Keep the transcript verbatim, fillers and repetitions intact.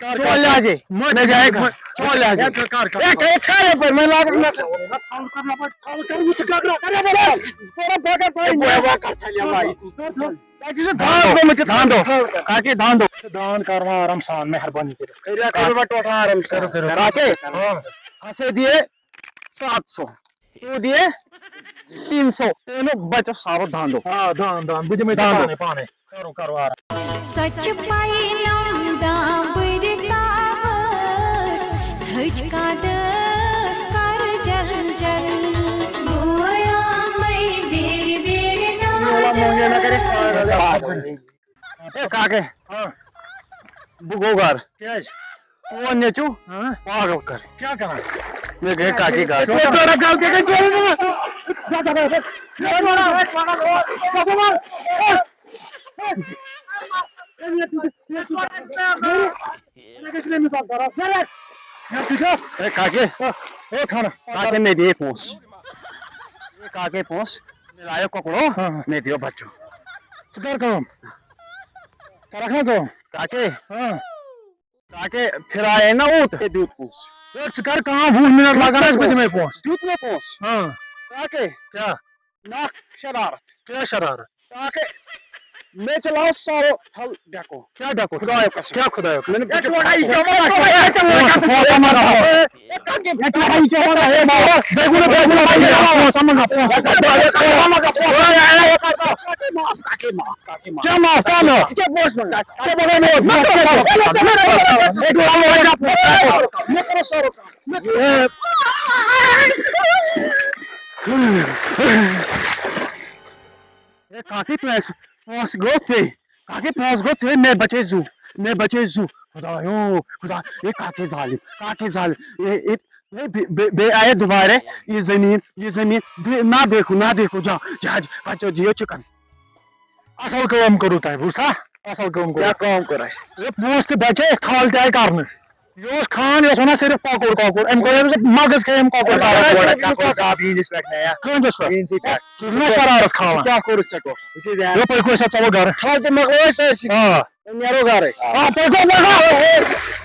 کر، چون کر، لحاظے۔ مہ، مےٚ گٔے مہ، چون لحاظے۔ ہے، کر، کر، کر۔ ہے، کر، کر یپٲرۍ، وۄنۍ لاگُکھ نظر۔ تھل کر یپٲرۍ، تھل کر، وٕچھ کاکرا، کر یپٲرۍ۔ ہے، بوے، بوے، کر، کر۔ ہے، بوے، بوے، کر، تھل یپٲرۍ۔ تۄہہِ چھُ سُہ دان گوٚمُت یہِ دان دو۔ تھل کر۔ کاکے دان دو۔ دان کرو آرام سان، مہربٲنی کٔرِتھ۔ کٔرِو، کٔرِو وۄنۍ ٹوٹھ آرام سان۔ کٔرِو، کٔرِو۔ کاکے، ہاں۔ ہسے دِیے سات سو۔ تو دِیے تین سو۔ تیٚمیُک بچو سارو دان دو۔ آ، دان، دان۔ بہٕ دِمے ژےٚ دان دو۔ پانے، پانے۔ کرو، کرو آرام۔ سۄ چھِ پَیہِ نوٚم دامبٕرۍ تاوَس، تھٔج کانٛدَس کَر جل جل۔ بوے آمَے بیرِ بیرِ نادَس۔ ہے، کاکے، ہاں۔ بہٕ گوٚو گَرٕ۔ کیٛازِ؟ چون نیٚچوٗ ہاں؟ پاگل کَر۔ کیٛاہ کَران؟ مےٚ گٔے کاکی گَرٕ۔ ژےٚ کٔرٕتھ غلطی، ژےٚ کٔرٕتھ غلطی۔ ہے کاکے، ہے خانہ۔ کاکے، مےٚ دِیے پونٛسہٕ۔ ہے کاکے، پونٛسہٕ۔ مےٚ لایو کۄکُر، ہو؟ ہاں، ہاں۔ مےٚ دِیو بچو۔ ژٕ کر کٲم۔ کرکھ نا کٲم۔ کاکے۔ ہاں۔ کاکے، پھرایے نا اوٗت۔ ہے، دیُت پونٛسہٕ۔ ہے، ژٕ کر کٲم، وُہ منٹ لگن اَسہِ، بہٕ دِمے پونٛسہٕ۔ دیُت مےٚ پونٛسہٕ۔ ہاں۔ کاکے۔ کیٛاہ؟ ناکھ شرارت۔ کیٛاہ شرارت؟ تاکہ مےٚ چلاو سارو تھل ڈیکو۔ کیٛاہ ڈیکو؟ خدایو قسم۔ کیٛاہ خدایو قسم؟ مےٚ نہٕ ہے، ٹوٹا، یہِ کیٛاہ وَنان؟ ہے، ژےٚ ووٚن کَتھ ژٕ پونٛسہٕ منٛگا۔ ہے، کَتھ یہِ؟ ہے، ٹوٹا، یہِ کیٛاہ وَنان؟ ہے، بابا، بیٚیہِ گوٚو نہٕ، بیٚیہِ گوٚو نہٕ، بیٚیہِ گوٚو نہٕ، پونٛسہٕ منٛگا، پونٛسہٕ۔ ہے، ہے، ہے، ہے، معاف، کاکے، معاف، کاکے، معاف۔ کیٛاہ معاف، کیٛاہ معاف؟ ژٕ کیٛاہ پونٛسہٕ منٛگان؟ ژٕ کیٛاہ پونٛسہٕ منٛگان؟ مےٚ کٔرِو سارو کٲم۔ ہے، کاکے، پونٛسہٕ، پونٛسہٕ گوٚو ژےٚ۔ کاکے، پونٛسہٕ گوٚو ژےٚ، مےٚ بچے زُو، مےٚ بچے زُو۔ خدایو، خدا، ہے کاکے ظالم، کاکے ظالم۔ ہے، ہے، ہے، بے-، بے-، بیٚیہِ آیے دوبارٕ یہِ زٔمیٖن، یہِ زٔمیٖن۔ بے-، نہ دیکھو، نہ دیکھو، جاو، جاو، جاو، بچو، جِیو چِکن۔ اصل کٲم کٔرٕو تۄہہِ، بوٗزتھا؟ اصل کٲم کٔرٕو۔ کیٛاہ کٲم کٔر اَسہِ؟ ہے، پونٛسہٕ تہِ بچے، تھل تہِ آیہِ کرنہٕ۔ یہِ اوس خان، یہِ اوس وَنان صرف کۄکُر، کۄکُر۔ أمۍ کوٚر أمِس مغز کھیٚیہِ أمۍ کۄکُر۔ کۄکُر، ژۄکُر، کاپ یِہِنٛدِس پٮ۪ٹھ نہ یا۔ کٕہٕنٛدِس پٮ۪ٹھ؟ یِہِنٛدسٕے پٮ۪ٹھ۔ ژٕ چھُکھ نا شرارت کھالان؟ ژٕ کیٛاہ کوٚرُتھ ژےٚ ٹوٹھ؟ وٕچھ یہِ ذہن۔ یَپٲرۍ کُس چھا، ژَلو گَرٕ۔ تھل تہِ مۄکلٲو اَسہِ سٲرسٕے۔ آ۔ وۄنۍ نیرو گَرَے۔ آ، تُہۍ کوٚت لَگان؟